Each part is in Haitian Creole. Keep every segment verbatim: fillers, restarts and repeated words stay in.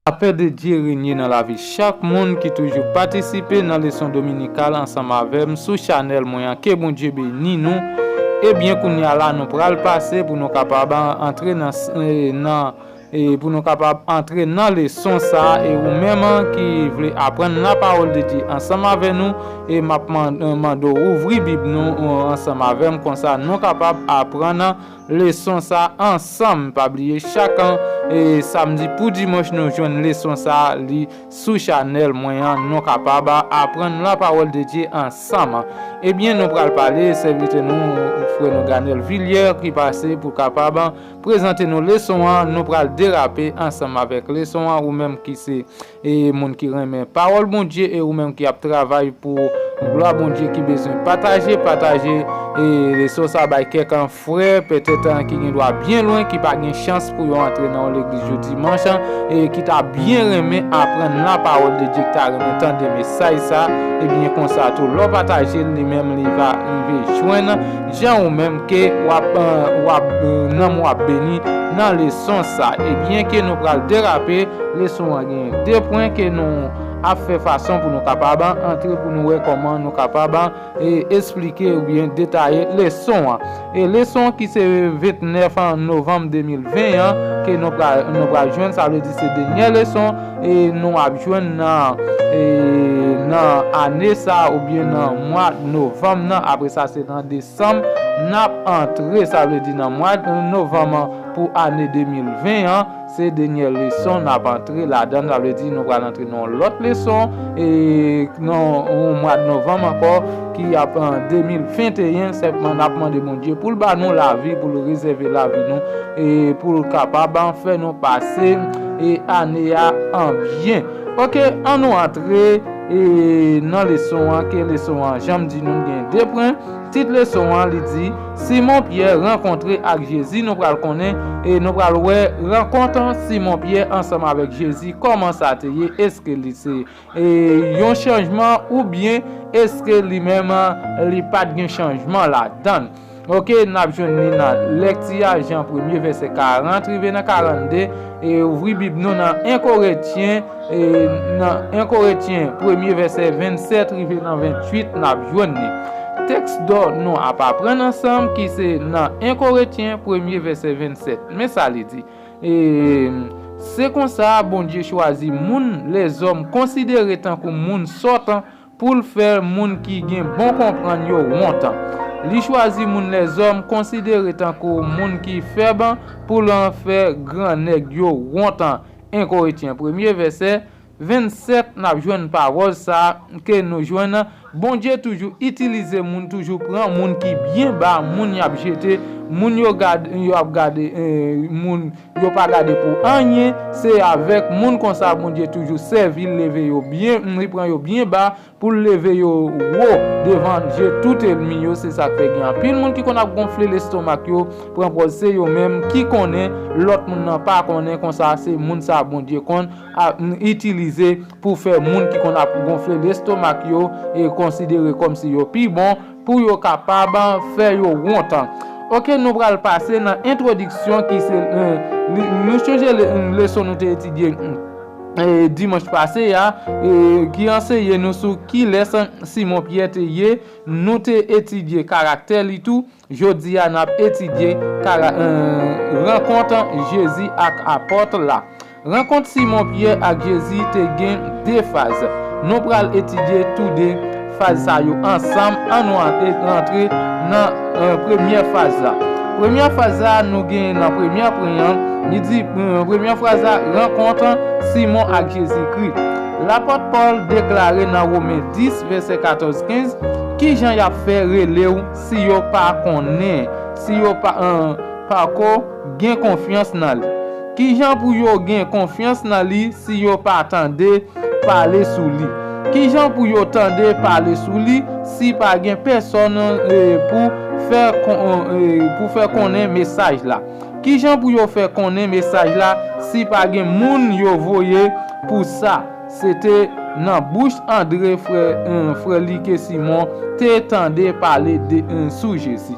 Lapè de Dye renye nan lavi chak moun ki toujou patisipe nan leson dominikal ansanm avè m sou chanèl mwen an. Ke Bondye beni nou. Ebyen, kounye a la, nou pral pase pou nou kapab antre nan, nan e pou nou kapab antre nan leson sa a, e ou menm ki vle aprann lapawòl de Dye ansanm avè nou, e m ap mande w ouvri Bib nou ansanm avè m, konsa nou kapab aprann leson sa ansanm. Pa bliye, chak e samdi pou dimanch, nou jwenn leson sa li sou chanèl mwen an, nou kapab aprann lapawòl de Dye ansanm. Ebyen, nou pral pale, sèvitè nou, frè nou Ganèl Vilyè, ki pase pou kapab prezante nou leson an. Nou pral derape ansanm avèk leson an, ou menm ki se e moun ki renmen pawòl Bondye, e ou menm ki ap travay pou glwa Bondye, ki bezwen pataje, pataje e leson sa bay kèk an frè, petèt ki gen dwa byen lwen, ki pa gen chans pou yo antre nan yon legliz jou dimanch, e ki ta byen renmen aprann lapawòl de Dye, ki ta renmen tande mesaj sa, ebyen, konsa tou, lè w pataje l, li menm li va rive jwenn jan ou menm ke w ap, w ap, nanm w ap beni nan leson sa. Ebyen, ke nou pral derape, leson an gen de pwen ke nou ap fè fason pou nou kapab antre, pou nou wè kòman nou kapab e eksplike oubyen detaye leson an. E leson ki se vennèf novanm de mil ven an, ke nou pral, nou pral jwenn, sa vle di se dènyè leson e nou ap jwenn nan, e nan ane sa oubyen nan mwa novanm nan. Apre sa, se nan desanm n ap antre, sa vle di nan mwa novanm an pou ane de mil ven an. Se dènyè leson n ap antre ladan l, sa vle di nou pral antre nan yon lòt leson, e nan yon mwa novanm ankò, ki ap an de mil venteyen. Sèlman n ap mande Bondye pou l ba nou lavi, pou l rezève lavi nou, e pou l kapab fè nou pase e ane a an byen. Oke, ann nou antre e nan leson an, ke leson an, jan m di nou, gen de pwen. Tit leson an, li di, Simon Pyè rankontre ak Jezi. Nou pral konnen e nou pral wè rankont Simon Pyè ansanm avèk Jezi, kòman sa te ye, èske li se e yon chanjman oubyen èske li menm li pa t gen chanjman ladan l. Oke, n ap jwenn li nan lèkti a, Jan premye, vèsè karant rive nan karannde, e ouvri Bib nou nan en Korentyen, e nan en Korentyen premye, vèsè vennsèt rive nan venntuit, n ap jwenn li. Tèks dò nou ap aprann ansanm ki se nan en Korentyen premye, vèsè vennsèt. Men sa li di, e, Se konsa, Bondye chwazi moun lèzòm konsidere tankou moun sòt pou l fè moun ki gen bon konprann yo wont. Li chwazi moun lèzòm konsidere tankou moun ki fèb pou l fè grannèg yo wont. En Korentyen premye, vèsè vennsèt, n ap jwenn pawòl sa a ke nou jwenn, Bondye toujou itilize moun, toujou pran moun ki byen ba, moun y ap jete, moun yo gad-, yo ap gade, eh, moun yo pa gade pou anyen. Se avèk moun konsa Bondye toujou sèvi l, leve yo byen, li pran yo byen ba pou l leve yo wo devan je tout ènmi yo. Se sa k fè gen anpil moun ki konn ap gonfle lestomak yo, pran pòz se yo menm ki konnen, lòt moun nan pa konnen, konsa se moun sa Bondye konn a, m, itilize pou fè moun ki konn ap gonfle lestomak yo e konsidere kòmsi yo pi bon, pou yo kapab fè yo wont. Oke, nou pral pase nan entwodiksyon ki se, eh, li, nou chonje le, leson nou te etidye, eh, dimanch pase a, eh, ki anseye nou sou kilès Simon Pyè te ye. Nou te etidye karaktè li tou. Jodi a, n ap etidye kara-, eh, rankont Jezi ak apòt la. Rankont Simon Pyè ak Jezi te gen de faz. Nou pral etidye toude faz sa yo ansanm. Ann nou an-, rantre nan, eh, premyè faz la. Premyè faz la, nou gen nan premyè pwen an, li di, eh, premyè fraz la, rankont Simon ak Jezikri. Lapòt Pòl deklare nan Women dis, vèsè katòz kenz, ki jan y ap fè rele w si yo pa konnen, si yo pa, eh, pako gen konfyans nan li? Ki jan pou yo gen konfyans nan li si yo pa tande pale sou li? Ki jan pou yo tande pale sou li si pa gen pèsòn, eh, pou fè kon-, eh, pou fè konnen mesaj la? Ki jan pou yo fè konnen mesaj la si pa gen moun yo voye pou sa? Se te nan bouch Andre, frè, eh, frè li ke Simon, te tande pale de, eh, sou Jezi.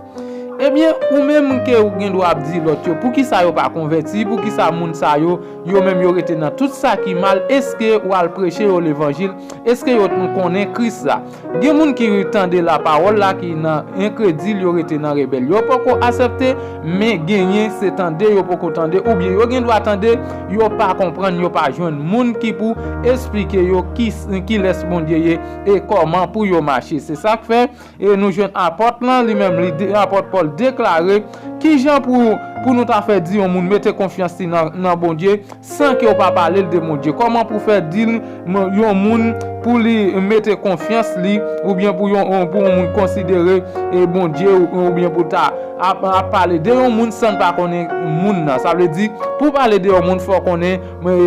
Ebyen, ou menm ke ou gen dwa ap di lòt yo, poukisa yo pa konvèti, poukisa moun sa yo, yo menm yo rete nan tout sa ki mal, èske w al preche yo levanjil, èske yo t-, konnen Kris la? Gen moun ki tande lapawòl la, ki nan enkredil, yo rete nan rebèl. Yo poko aksepte, men genyen se tande yo poko tande, oubyen yo gen dwa tande, yo pa konprann, yo pa jwenn moun ki pou esplike yo ki, kilès Bondye ye e kòman pou yo mache. Se sa k fè, e nou jwenn apòt lan, li menm, li de-, apòt Pòl deklare, kijan pou, pou nou ta fè di yon moun mete konfyans li nan, nan Bondye, san ke w pa pale l de Bondye? Kòman pou fè di l m-, yon moun pou li mete konfyans li, oubyen pou yon, pou yon moun konsidere, e, Bondye, ou, oubyen pou ta ap, ap pale de yon moun san l pa konnen moun nan? Sa vle di, pou pale de yon moun, fò w konnen, e,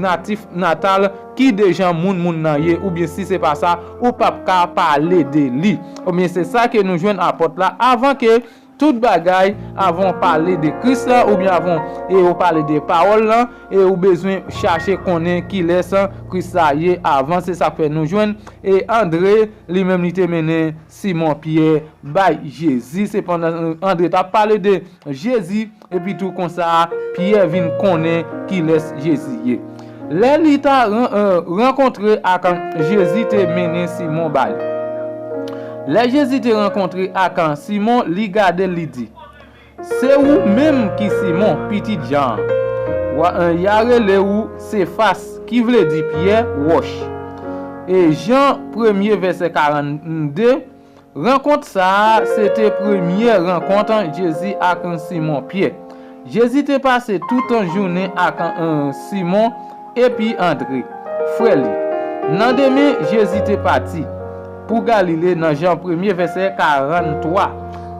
natif natal, ki deja moun moun nan ye, oubyen si se pa sa, ou p ap ka pale de li. Oubyen se sa ke nou jwenn apòt la, avan ke tout bagay, avan w pale de Kris la, oubyen avan, e, ou pale de pawòl lan, e ou bezwen chache konnen kilès Kris la ye avan. Se sa k fè nou jwenn, e, Andre, li menm, li te mennen Simon Pyè bay Jezi. Se pandan, e, Andre t ap pale de Jezi, epi tou konsa, Pyè vin konnen kilès Jezi ye. Lè li ta ran-, e, rankontre ak Jezi te mennen Simon ba li. Lè Jezi te rankontre ak Simon, li gade l, li di, "Se ou menm ki Simon, pitit Jan an. Wa-, e, y a rele ou Sefas, ki vle di Pyè, wòch." E Jan premye, vèsè karannde, rankont sa a, se te premye rankont Jezi ak Simon Pyè. Jezi te pase tout jounen ak, e, Simon epi Andre, frè li. Nan demen, Jezi te pati pou Galile nan Jan premye, vèsè karannntwa.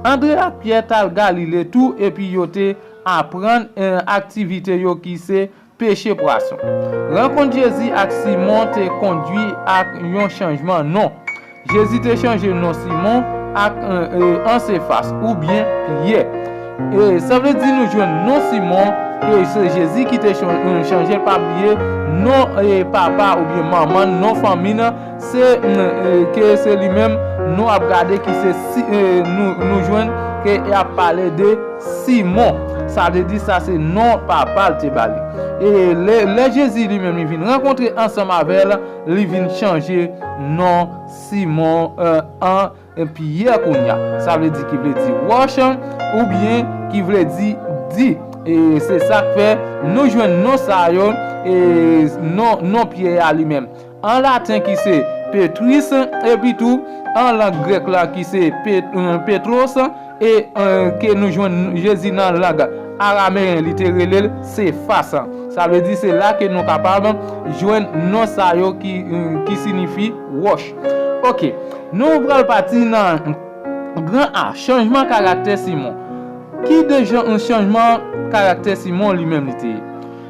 Andre ak Pyè t al Galile tou, epi yo te aprann, e, aktivite yo ki se peche pwason. Rankont Jezi ak Simon te kondui ak yon chanjman non. Jezi te chanje non Simon ak, e, e, an Sefas, oubyen Pyè. E sa vle di nou jwenn non Simon, e se Jezi ki te chan-, e, chanje l. Pa bliye, non, e, papa oubyen manman, non fanmi nan, se, e, ke se li menm nou ap gade ki se si, e, nou, nou jwenn ke y ap pale de Simon. Sa vle di sa se non papa l te ba li. E lè, lè Jezi li menm li vin rankontre ansanm avè l, li vin chanje non Simon, e, an Pyè kounye a. Sa vle di, ki vle di wòch, oubyen ki vle di di. E se sa k fè nou jwenn non sa yo, e non, non Pyè a li menm. An laten ki se Petris, epi tou an lang grèk la ki se Pe-, e, Petros, e, e, ke nou jwenn Jezi nan lang arameyen, li te rele l Sefas. Sa vle di se la ke nou kapab jwenn non sa yo ki, e, ki siyifi wòch. Oke, nou pral pati nan gran A, chanjman karaktè Simon. Ki de jan, e, chanjman karaktè Simon li menm li te ye?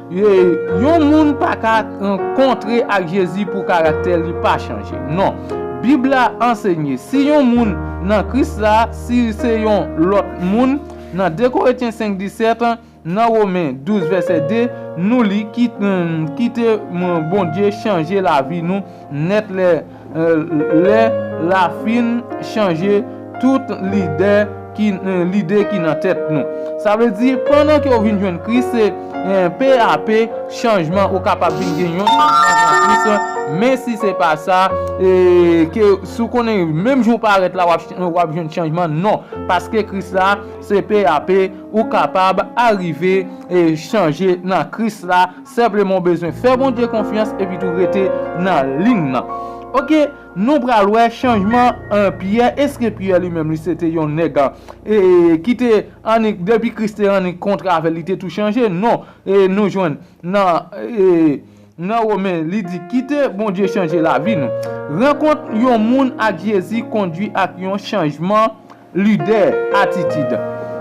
E, yon moun pa ka, e, kontre ak Jezi pou karaktè li pa chanje. Non. Bib la ansenye, si yon moun nan Kris la, si se yon lòt moun, nan de Korentyen senk disèt, nan Women douz vèsè de, nou li, ki, e, kite, e, Bondye chanje lavi nou nèt lè, e, lè l a fin chanje tout lide ki, e, lide ki nan tèt nou. Sa vle di, pandan ke w vin jwenn Kris, se, e, pe a pe chanjman, ou kapab vin gen yon chanjman nan Kris, men si se pa sa, e, ke si w konnen menm jou w parèt la, w ap, w ap jwenn chanjman, non, paske Kris la, se pe a pe, ou kapab arive, e, chanje nan Kris la. Senpleman, w bezwen fè Bondye konfyans epi tou rete nan liy nan. Oke, nou pral wè chanjman, e, Pyè. Èske Pyè li menm, li se te yon nèg, e, ki te annik, depi Kris te annik kontre avè l, li te tou chanje? Non. E nou jwenn nan, e, nan Women, li di, kite Bondye chanje lavi nou. Rankont yon moun ak Jezi kondui ak yon chanjman lide, atitid.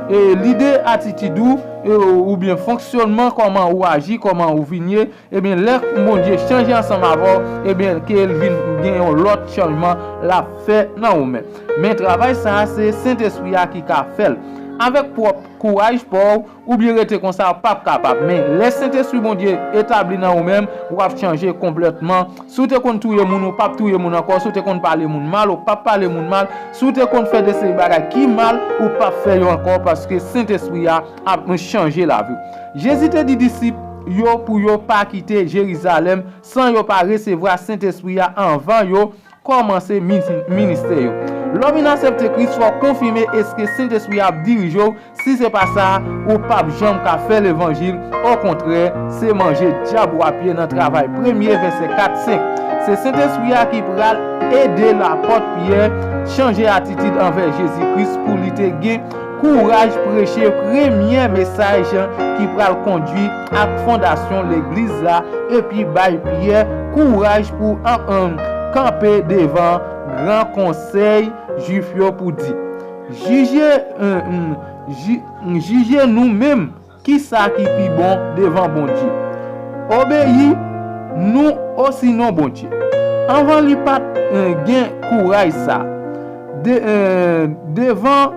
E lide, atitid ou, e, oubyen fonksyònman, kòman ou aji, kòman ou vin ye, ebyen, lè Bondye chanje ansanm avè w, ebyen, ke l vin gen yon lòt chanjman l ap fè nan ou menm. Men travay sa a, se Sentespri a ki ka fè l. Avèk pwòp kouraj pa w, oubyen rete konsa, w p ap kapab. Men, lè Sentespri Bondye etabli nan ou menm, w ap chanje konplètman. Si w te konn touye moun, ou p ap touye moun ankò. Si w te konn pale moun mal, ou p ap pale moun mal. Si w te konn fè de seri bagay ki mal, ou p ap fè yo ankò, paske Sentespri a ap chanje lavi w. Jezi te di disip yo pou yo pa kite Jerizalèm san yo pa resevwa Sentespri a anvan yo kòmanse mi-, ministè yo. Lè w vin aksepte Kris, fò w konfime èske Sentespri a ap dirije w. Si se pa sa, ou p ap janm ka fè levanjil. Okontrè, se manje dyab w ap ye nan Travay premye, vèsè kat, senk. Se Sentespri a ki pral ede lapòt Pyè chanje atitid anvè Jezi Kris pou li te gen kouraj preche premye mesaj ki pral kondui ak fondasyon legliz la, epi bay Pyè kouraj pou an, an, kanpe devan gran konsèy jwif yo pou di, jije, en, en, ji-, jije nou menm ki sa ki pi bon devan Bondye. Obeyi nou osinon Bondye. Anvan li pa t, en, gen kouraj sa. De, en, devan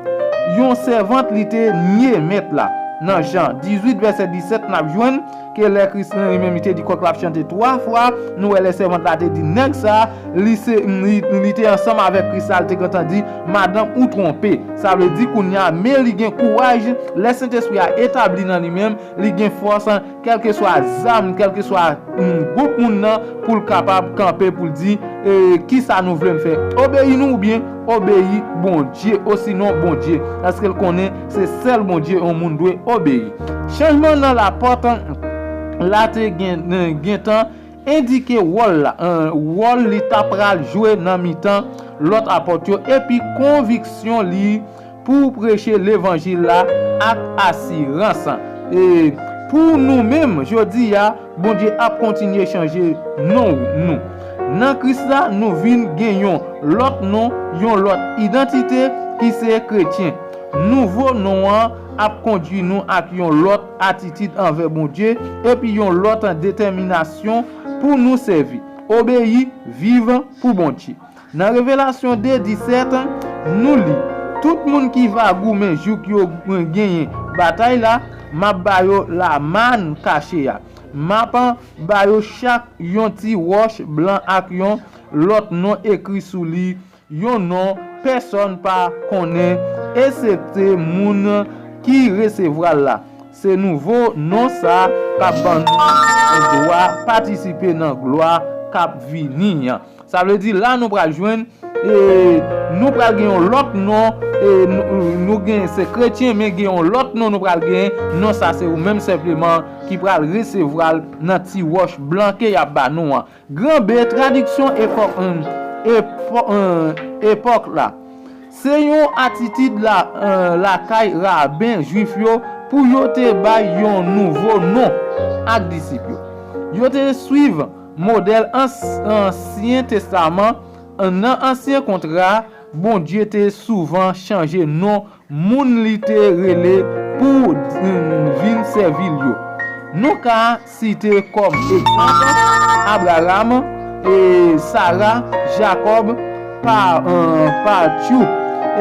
yon sèvant li te nye mèt la. Nan Jan dizuit vèsè disèt n ap jwenn ke lè Kris li menm li te di kòk la ap chante twa fwa, nou wè lè sèvant la te di nèg sa, li se, li, li te ansanm avèk Kris la, li te gentan di, madanm ou twonpe. Sa vle di kounye a, men li gen kouraj, lè Sentespri a etabli nan li menm, li gen fòs, kèlkeswa zam, kèlkeswa, mm, gwoup moun nan, pou l kapab kanpe, pou l di, e, kisa nou vle m fè? Obeyi nou oubyen obeyi Bondye, osinon Bondye? Paske l konnen se sèl Bondye yon moun dwe obeyi. Chanjman nan lapòt la te gen, gentan endike wòl la, en, wòl li ta pral jwe nan mitan lòt apòt yo, epi konviksyon li pou preche levanjil la ak asirans. E pou nou menm, jodi a, Bondye ap kontinye chanje non nou. Nan Kris la, nou vin gen yon lòt non, yon lòt idantite ki se kretyen. Nouvo non an ap kondui nou ak yon lòt atitid anvè Bondye epi yon lòt detèminasyon pou nou sèvi, obeyi, viv pou Bondye. Nan Revelasyon de disèt, nou li, tout moun ki va goumen jouk yo genyen batay la, m ap ba yo lamàn kache a. M ap ba yo chak yon ti wòch blan ak yon lòt non ekri sou li, yon non pèsonn pa konnen, eksepte moun ki resevwa l la. Se nouvo non sa k ap ban nou dwa patisipe nan glwa k ap vini an. Sa vle di la nou pral jwenn, e, nou pral gen yon lòt non, e, nou, nou gen se kretyen, men gen yon lòt non nou pral gen. Non sa se ou menm senpleman ki pral resevwa l nan ti wòch blan ke y ap ba nou an. Gran B, tradiksyon epòk, epò-, epòk la. Se yon atitid la, lakay raben jwif yo pou yo te bay yon nouvo non ak disip yo. Yo te swiv modèl Ans-, Ansyen Testaman. Nan Ansyen Kontra, Bondye te souvan chanje non moun li te rele pou, mm, vin sèvi l yo. Nou ka site kòm egzanp Abraram, e, Sara, Jakòb, pa, e, Pachou.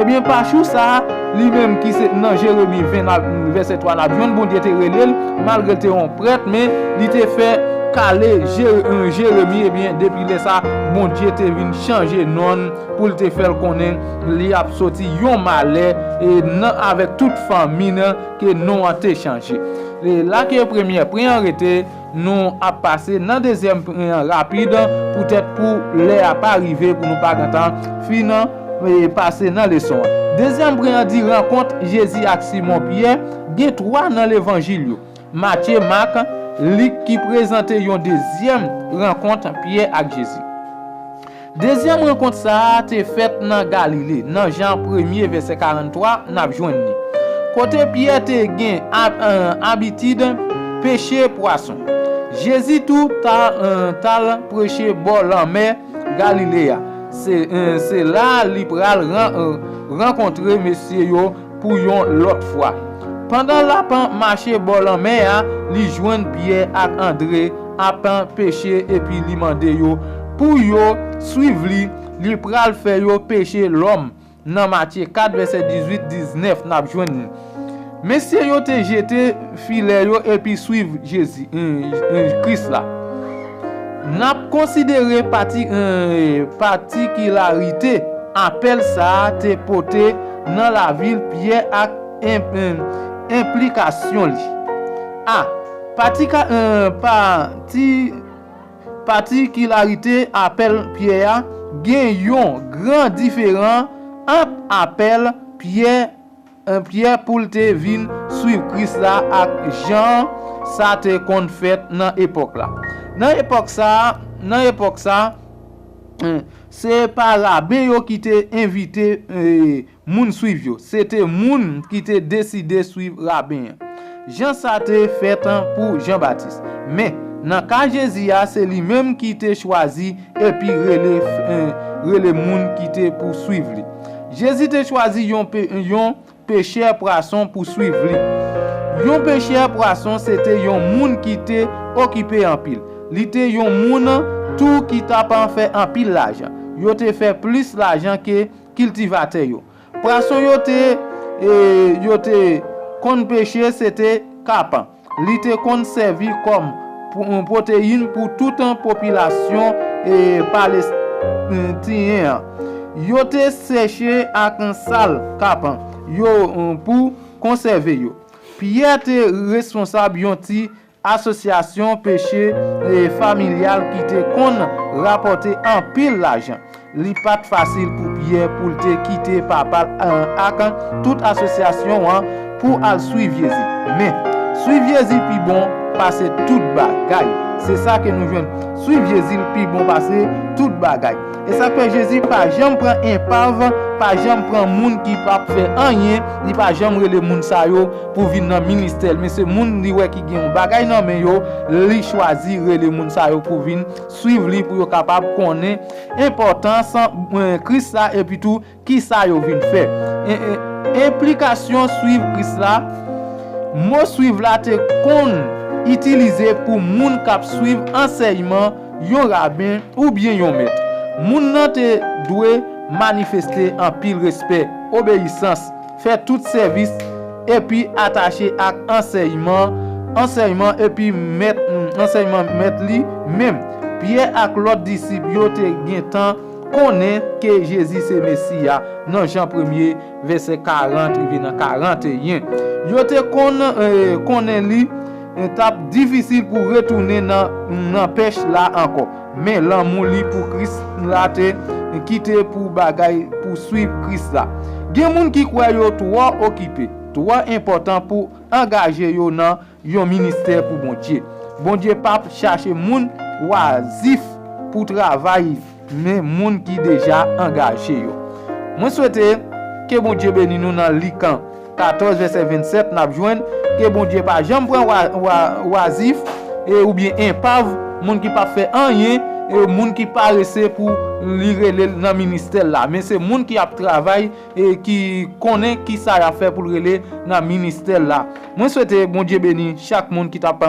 Ebyen, Pachou sa a, li menm ki se nan Jeremi ven, n ap, vèsè twa, n ap jwenn Bondye te rele l, malgre l te yon prèt, men li te fè kale Je-, e, Jeremi, ebyen, depi lè sa, Bondye te vin chanje non l pou l te fè l konnen li ap soti yon malè, e, nan, avèk tout fanmi nan ke non an te chanje. E la ke premyè pwen an rete, nou ap pase nan dezyèm pwen an rapid, poutèt pou lè a pa rive, pou nou pa gentan fin, e, pase nan leson an. Dezyèm pwen an di rankont Jezi ak Simon Pyè, gen twa nan levanjil yo. Matye, Mak, Lik ki prezante yon dezyèm rankont Pyè ak Jezi. Dezyèm rankont sa a te fèt nan Galile, nan Jan premye, vèsè karanntwa, n ap jwenn li. Kote Pyè te gen ab-, e, abitid peche pwason. Jezi tou ta, e, t al preche bò lanmè Galile a. Se, e, se la li pral ran-, e, rankontre mesye yo pou yon lòt fwa. Pandan l ap mache bò lanmè a, li jwenn Pyè ak Andre ap peche epi li mande yo pou yo swiv li, li pral fè yo peche lòm. Nan Matye kat, vèsè dizuit, diznèf, n ap jwenn li. Mesye yo te jete filè yo epi swiv Jezi, eh, eh, Kris la. N ap konsidere pati, eh, patikilarite apèl sa a te pote nan lavi Pyè ak en-, en-, enplikasyon li. A. Patika-, eh, pati-, patikilarite apèl Pyè a, gen yon gran diferan ant apèl Pyè, eh, Pyè pou l te vin swiv Kris la ak jan sa te konn fèt nan epòk la. Nan epòk sa, nan epòk sa, eh, se pa raben yo ki te envite, eh, moun swiv yo. Se te moun ki te deside swiv raben an. Jan sa te fèt pou Jan Batis. Men, nan ka Jezi a, se li menm ki te chwazi epi rele, eh, rele moun ki te pou swiv li. Jezi te chwazi yon pe-, yon pechè pwason pou swiv li. Yon pechè pwason se te yon moun ki te okipe anpil. Li te yon moun tou ki t ap fè anpil lajan. Yo te fè plis lajan ke kiltivatè yo. Pwason yo te, e, yo te konn peche se te kapan. Li te konn sèvi kòm pwo-, pwoteyin pou tout popilasyon, e, palestinyen an. Yo te seche ak sal kapan yo, e, pou konsève yo. Pyè te responsab yon ti asosyasyon peche, e, familyal ki te konn rapòte anpil lajan. Li pa t fasil pou Pyè pou l te kite papa l, e, ak tout asosyasyon an pou al swiv Jezi. Men, swiv Jezi pi bon pase tout bagay. Se sa ke nou jwenn. Swiv Jezi l pi bon pase tout bagay. E sa k fè Jezi pa janm pran enpav, pa janm pran moun ki p ap fè anyen, li pa janm rele moun sa yo pou vin nan ministè l. Men se moun li wè ki gen yon bagay nan men yo, li chwazi rele moun sa yo pou vin swiv li, pou yo kapab konnen enpòtans, eh, Kris la, epi tou kisa yo vin fè. E, e, enplikasyon swiv Kris la, mo swiv la te konn itilize pou moun k ap swiv ansèyman yon raben oubyen yon mèt. Moun nan te dwe manifeste anpil respè, obeyisans, fè tout sèvis, epi atache ak ansèyman, ansèyman epi mèt, ansèyman mèt li menm. Pyè ak lòt disip yo te gentan konnen ke Jezi se Mesi a nan Jan premye, vèsè karant rive nan karanteyen. Yo te konn, eh, konnen li, eh, t ap difisil pou retounen nan, nan pèch la ankò. Men lanmou li pou Kris la te kite pou bagay pou swiv Kris la. Gen moun ki kwè yo twò okipe, twò enpòtan pou angaje yo nan yon ministè pou Bondye. Bondye p ap chache moun wazif pou travay, men moun ki deja angaje yo. Mwen swete ke Bondye beni nou nan Lik katòz vèsè vennsèt, n ap jwenn ke Bondye pa janm pran wa-, wa-, wazif, e, oubyen enpav, moun ki p ap fè anyen, e, moun ki parese pou li rele l nan ministè l la. Men se moun ki ap travay, e, ki konnen kisa y ap fè pou l rele nan ministè l la. Mwen swete Bondye beni chak moun ki t ap,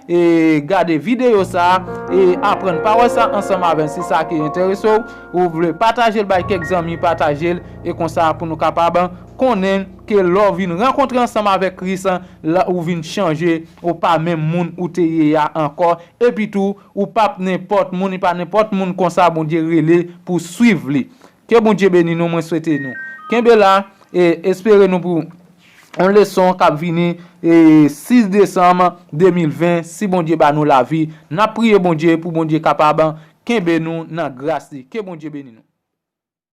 e, gade videyo sa a, e, aprann pawòl sa ansanm avè l. Si sa ki enterese w, ou vle pataje l bay kèk zanmi, pataje l, e konsa pou nou kapab konnen ke lè w vin rankontre ansanm avèk Kris, la ou vin chanje, ou pa menm moun ou te ye a ankò, epi tou, ou p ap nenpòt moun, e pa nenpòt moun konsa Bondye rele pou swiv li. Ke Bondye beni nou, mwen swete nou kenbe la, e espere nou pou yon leson k ap vini, e sis desanm de mil ven, si Bondye ba nou lavi. N ap priye Bondye pou Bondye kapab kenbe nou nan gras li. Ke Bondye beni nou.